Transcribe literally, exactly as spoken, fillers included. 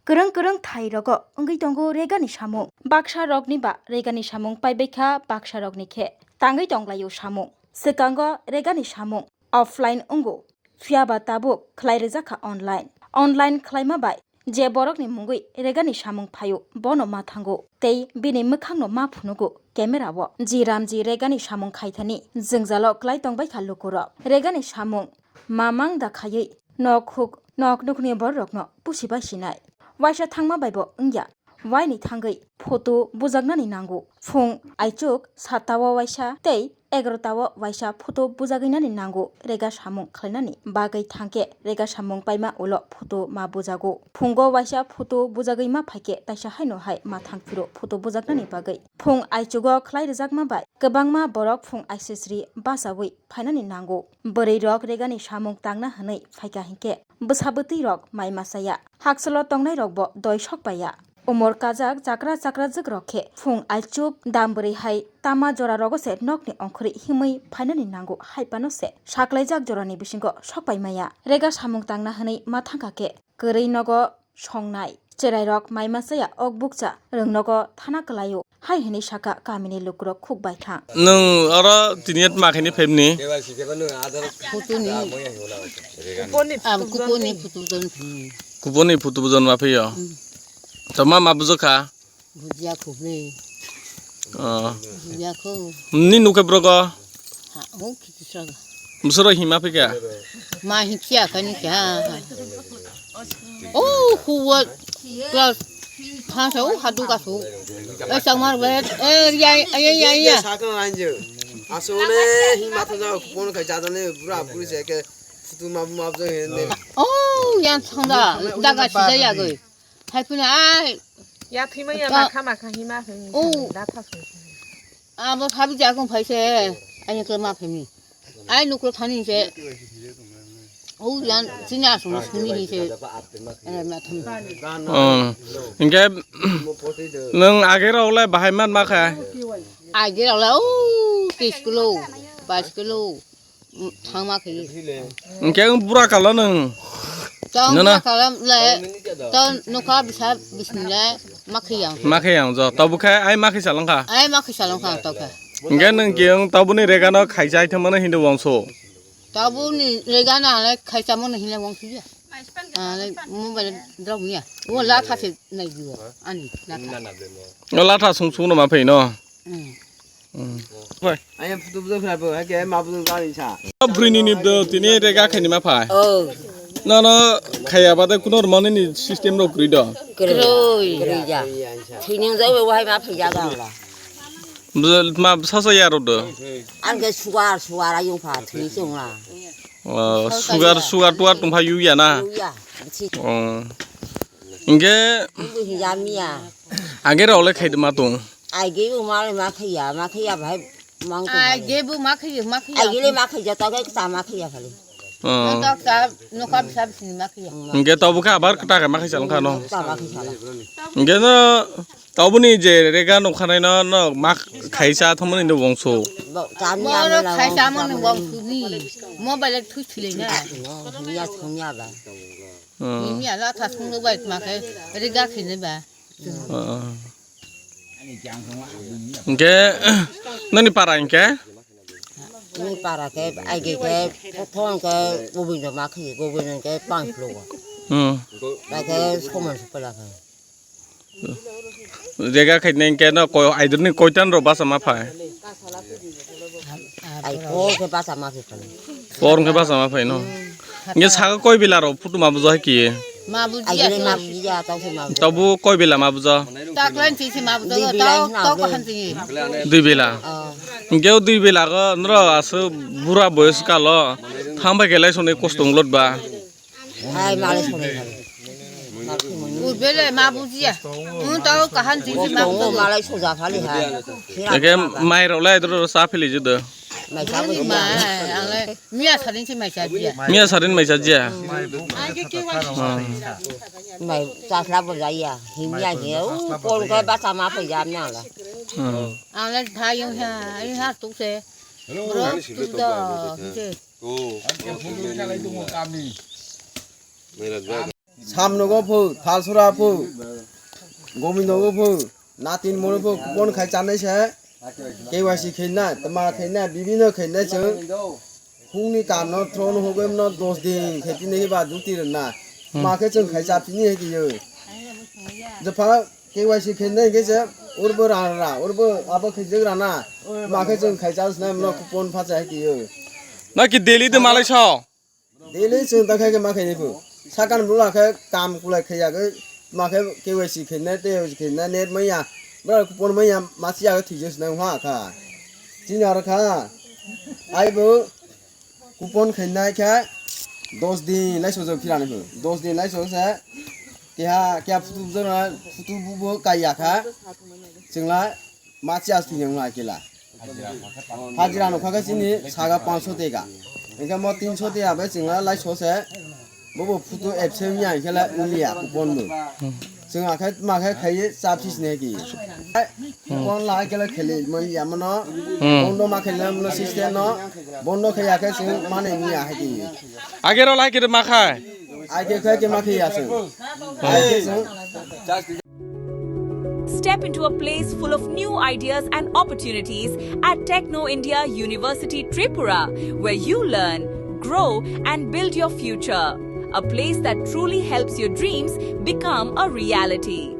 Kwrwng kwrwng thai rogo wngwi tongo regani samung. Baksa rokni ba regani samung paibai kha, baksa rokni khe tangwi tonglaio samung. Swkango regani samung offline wngo, phiya ba tabuk khlai rijak kha online. Online khlaima bai je borokni mungwi regani samung phaio, bono ma thango tei bini mwkhangno ma phunugo camera o. Ji Ramji regani samung khaithani jwngjalo klai tongbai kha lukurok. Regani samung mamang da khaiwi nok huk nok nukni bororokno pusi bai sinai. Waisa thangma bai bo wngya. Waini thangwi photo bujaknani nango. Phung aichuk sata o waisa tei egarota o waisa photo bujagwinani nango rega samung khlainani bagwi thangkhe rega samung paima ulo photo ma bujago. Phungo waisa photo bujagwi ma phaikhe taisa haino hai ma thangphiro photo bujaknani bagwi. Phung aichugo khlai rijakma bai kwbangma borok phung aisesri bachaui phainani nango. Bwrwi rok regani samung tangna hwnwi phaikha hinkhe bwsa bwtwi rok mai machaya. Haksalo tongnai rokbo doi sok paiya. Umor kajak chakra chakrajwk rok khe phung aichuk dam bwrwi hai tama jora rogo se nokni ongkhorwi himwi phainani nango, hai phano se saklaijak jorani bisingo sok pai maya. Rega samung tangna hwnwi ma thangkha khe kwrwi nogo songnai. Cherai rok mai machaya ok bukcha rwng nogo thana kwlaio, hai hwnwi sakha kamini lukurok khuk baithang. Nwng oro tini yet ma khaini phemni? Putuni. Am kupuni putu don. Kupuni putu don ma phaio. Mm. To ma ma bujo kha? Bujia khubni. Oh. Bujia khu. Ni nuke brogo? Ha, o kiti sraga. Musoro hima phika? Ma hi kia kani kya. O huwa. Plus. Ha sa o hadu ka su. E changmar wet. E ya ya ya ya. Asone hima to ja kupon ka jadane bura buri se ke. Futu ma ma jo hene. O yan changda. Daga sida ya goi. Hai phuna ai. Ya thima ya makha makha hima phai. O. Da tha sung. Abo sabi ja kong phai se. Ai nukle ma phai mi. Ai nukle thani se. O yan sini asung suni hi se. Ai ma thami. Oh. Hingke nwng age rok le bahai man ma kha? Age rok le o tis kilo, bais kilo. Thangma khe. Hingke ang bura kalo nung. Tong nana. Bura kalo le. Tong nukha bisa bisni le makhi yang. Makhi yang jo. Tabu khe ai makhi salong kha. Ai makhi salong kha to khe. Hingke nung ke ang tabu ni rega no khaisa ai thangmano hindu wangso. Tabu ni rega na le khaisa mono hinle wangsi ya. Ale mobile drop ya. O latha se nai diwa. Ani latha. O latha sung sung no ma phai no. Mm. Bai. Aya photo bujo khna bo, hake ma bujo gani sa. Bwrwini ni do tini rega khaini ma phai. Oh. No, no, khaya bade kuno mani ni system rok kwrwi do. Kwrwi. Kwrwi ja. Thini jao wahai ma phai ja ga la. Bwswk ma sasa ya rok do. Ang ke sugar, sugar ayung pha thini chong la. Oh, sugar, sugar tuar tong pha yu ya na. Yu ya. Bisi. Oh. Hingke. Ibu hi ya mi ya. Age rok le khaidi ma tong. Age bo ma le ma khaiya, ma khaiya bai mang tong. Age bo ma khaiya, ma khaiya. Age le ma khaiya, ta ga ta ma khaiya khali. Oh. Ta ta no ka bisa bisni ma khaiya. Hingke tabu khe abar kata khe ma khaisa wngkha no. Ta ma khaisa la. Hingke no tabuni je rega nokhanai no, no ma khaisa thomoni no wongso. Bo ta mi ya. Mo no la khaisa wongso mo ni wongso ni. Mobile thu thile na. No, mi ya thong ya ba. Oh. Mi ya la tha thong lo bai ma khe rega khine ba. Oh. Hingke noni para hingke? Ni para ke, ai ke ke, kothon ke, gobin ma khe, gobin ke pang lo. Hmm. Ba ke somon se pala ke. Rega khai neng ke no ko, aidur ni koitan ro basa ma phai. Ai ko ke basa ma phai. Por ke basa ma phai no. Nge saka koi bila ro photo ma bujo hai ki. Ma buji ya. Ai ma buji ya, tau se ma buji. Tabu koi bila ma bujo. Ta klan chi chi ma bujo. Tau, tau ko han chi. Dui bila. Oh. Nge dui bila ko nro asu bura boyos kalo. Thang bai ke lai sone kostong lot ba. Ai ma le sone. Urbele ma buji ya. Un tau ko han chi chi ma bujo. Ma le soja phali hai. Eke mai ro lai dro sa phili judo. Mai sa buji ma. Miya sarin se mai sa jiya. Miya sarin mai sa jiya. Mai chasla bo jaiya. Himya he u pol ke basa ma phai jam na la. Hmm. Ang le thayung ha, ai ha tu se. Bro tu do, je. Samnogo phu, Thalsora phu, Gomindogo phu, Natin Moro phu, kupon khai chanai se, K Y C khaina, tama khaina, bibino khaina chwng. Hungni kamno throno hugwimno dos din khe tini khe ba duty rwna. Hmm. Ma khe chwng khai chapini hai kiyo. Jepha K Y C khaina khe se urbo ra ra, urbo abo khe jwk rana. Ma khe chwng khai chasna mno kupon phacha hai kiyo. Na ki daily de malai sao? Daily chwng ta khai khe ma khaini phu. Sakan bula khe kam kulai khaiya khe ma khe K Y C khaina, T Y C khaina, net maya. Bra kupon maya, ma siya khe thwijak sna ha kha. Chini aro kha. Aibo kupon khainai khe dos din lai sojak phirani phu. Dos din lai sojak se keha, keha phutu bujana, phutu bubo kaiya kha. Chwngla ma siya thwijak ma kila. Hajira no kha khe chini saga pancho teka. Engkhe mo tinso teka bai chwngla lai sose. Bobo photo absent ya khe la liya kupon bo. Chwng akhai ma khe khai chap sis ne ki. Kupon la khe la khele man ya mano. Hmm. Bondo ma khele mano system no. Bondo khe ya khe chwng mane ni ya hai ki. Agero lai khe ma khai. Ai khe khai khe ma khe ya chwng. Ai khe chwng. Step into a place full of new ideas and opportunities at Techno India University Tripura, where you learn, grow, and build your future. A place that truly helps your dreams become a reality.